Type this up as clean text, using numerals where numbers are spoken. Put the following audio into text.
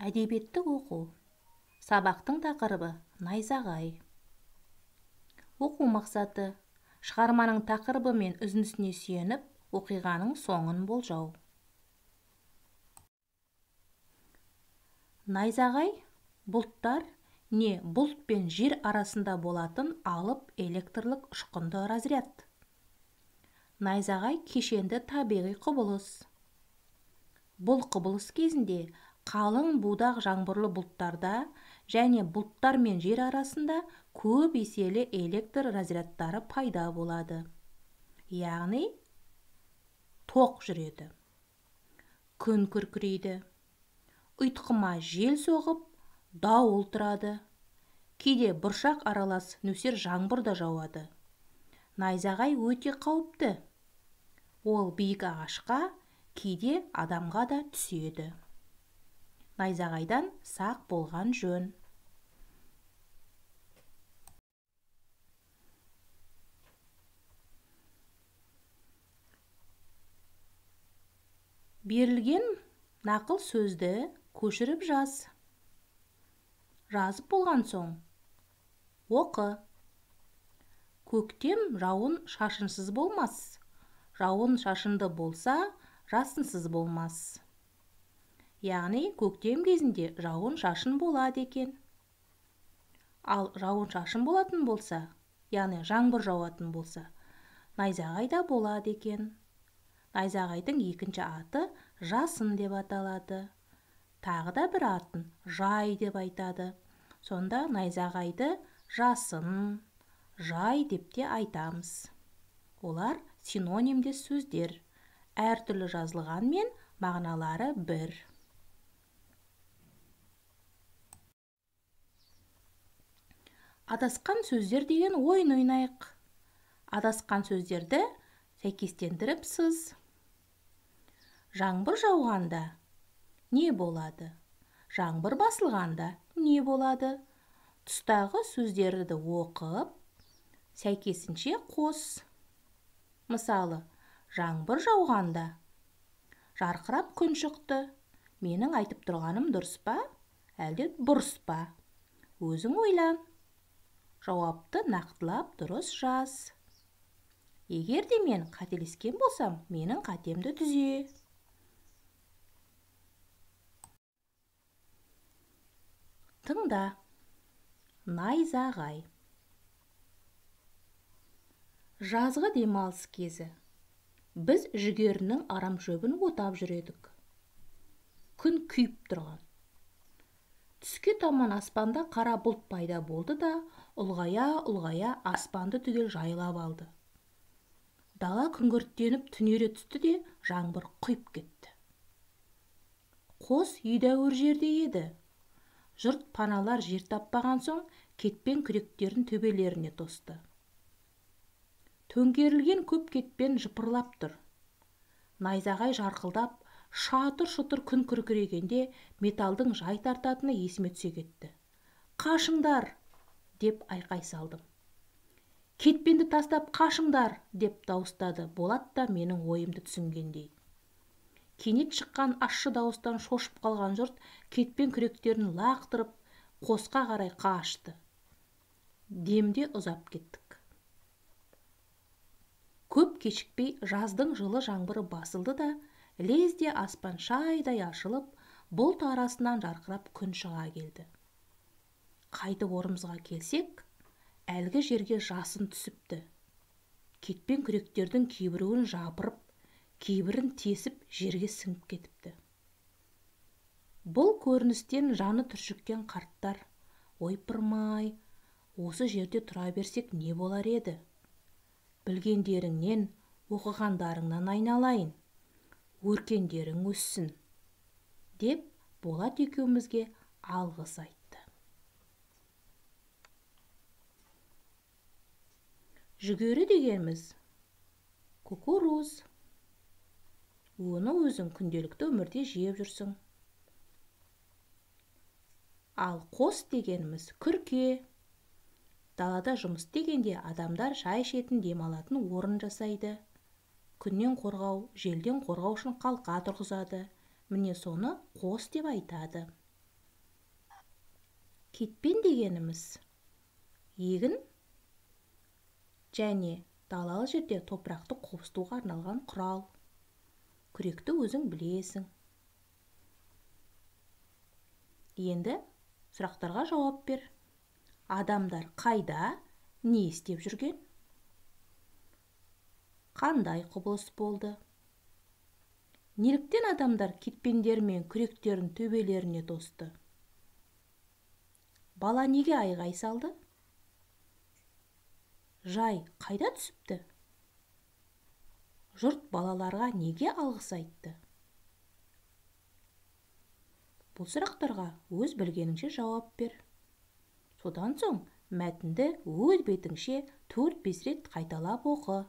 Әдебиеттік оқу. Сабақтың тақырыбы найзағай. Оқу мақсаты: шығарманың тақырыбы мен үзіндісіне сүйеніп, оқиғаның соңын болжау. Найзағай бұлттар не бұлт пен жер арасында болатын алып электрлік ұшқынды разряд. Найзағай кешенді табиғи құбылыс. Бұл құбылыс кезінде қалың будақ жаңбырлы бұлттарда және бұлттар мен жер арасында көп еселі электр разрядтары пайда болады. Яғни тоқ жүреді. Күн күркірейді. Ұйтқыма жел соғып, дауыл тұрады. Кейде бұршақ аралас нөсер жаңбыр да жауады. Найзағай өте қауіпті. Ол биік ағашқа, кейде адамға да түседі. Найзағайдан сақ болған жөн. Берілген нақыл сөзді көшіріп жаз. Жазып болған соң оқы. Көктем жауын шашынсыз болмас. Жауын шашынды болса, жасынсыз болмас. Яғни көктем кезінде жауын шашын болады екен. Ал жауын шашын болатын болса, яғни жаңбыр жауатын болса, найзағай да болады екен. Найзағайдың екінші аты жасын деп аталады. Тағы да бір атын жай деп айтады. Сонда найзағайды жасын, жай деп те айтамыз. Олар синонимдес сөздер. Әртүрлі жазылғанмен мағыналары бір. Адасқан сөздер деген ойын ойнайық. Адасқан сөздерді сәйкестендіріп сыз. Жаңбыр жауғанда не болады? Жаңбыр басылғанда не болады? Тұстағы сөздерді оқып, сәйкесінше қос. Мысалы, жаңбыр жауғанда жарқырап күн шықты. Менің айтып тұрғаным дұрыс па, әлде бұрыс па? Өзің ойлан. Жауапты нақтылап дұрыс жаз. Егер де мен қателескен болсам, менің қатемді түзе. Тыңда. Найзағай. Жазғы демалыс кезі. Біз жүгерінің арамшөбін отап жүр едік. Күн күйіп тұрған. Түске таман аспанда қара бұлт пайда болды да, ұлғая-ұлғая аспанды түгел жайлап алды. Дала күңгірттеніп түнере түсті де, жаңбыр құйып кетті. Қос едәуір жерде еді. Жұрт паналар жер таппаған соң, кетпен күректерін төбелеріне тосты. Төңкерілген көп кетпен жыпырлап тұр. Найзағай жарқылдап, шатыр-шұтыр күн күркірегенде металдың жай тартатыны есіме түсе кетті. Қашыңдар! Деп айқай салдым. Кетпенді тастап қашыңдар! Деп дауыстады Болат та менің ойымды түсінгендей. Кенет шыққан ащы дауыстан шошып қалған жұрт кетпен күректерін лақтырып, қосқа қарай қашты. Демде ұзап кеттік. Көп кешікпей жаздың жылы жаңбыры басылды да, лезде аспан шайдай ашылып, бұлт арасынан жарқырап күн шыға келді. Қайтып орнымызға келсек, әлгі жерге жасын түсіпті. Кетпен күректердің кейбіреуін жапырып, кейбірін тесіп жерге сіңіп кетіпті. Бұл көріністен жаны түршіккен қарттар, ойпырмай, осы жерде тұра берсек не болар еді? Білгендеріңнен, оқығандарыңнан айналайын, өркендерің өссін, деп Болат екеумізге алғыс айтты. Жүгері дегеніміз кукуруз. Оны өзің күнделікті өмірде жеп жүрсің. Ал қос дегеніміз күрке. Далада жұмыс істегенде адамдар шай ішетін, демалатын орын жасайды. Күннен қорғау, желден қорғау үшін қалқа тұрғызады. Міне соны қос деп айтады. Кетпен дегеніміз егін және далалы жерде топырақты қопсытуға арналған құрал. Күректі өзің білесің. Енді сұрақтарға жауап бер. Адамдар қайда, не істеп жүрген? Қандай құбылыс болды? Неліктен адамдар кетпендер мен күректерін төбелеріне тосты? Бала неге айғай салды? Жай қайда түсіпті? Жұрт балаларға неге алғыс айтты? Бұл сұрақтарға өз білгеніңше жауап бер. Содан соң мәтінді өз бетіңше 4-5 рет қайталап оқы.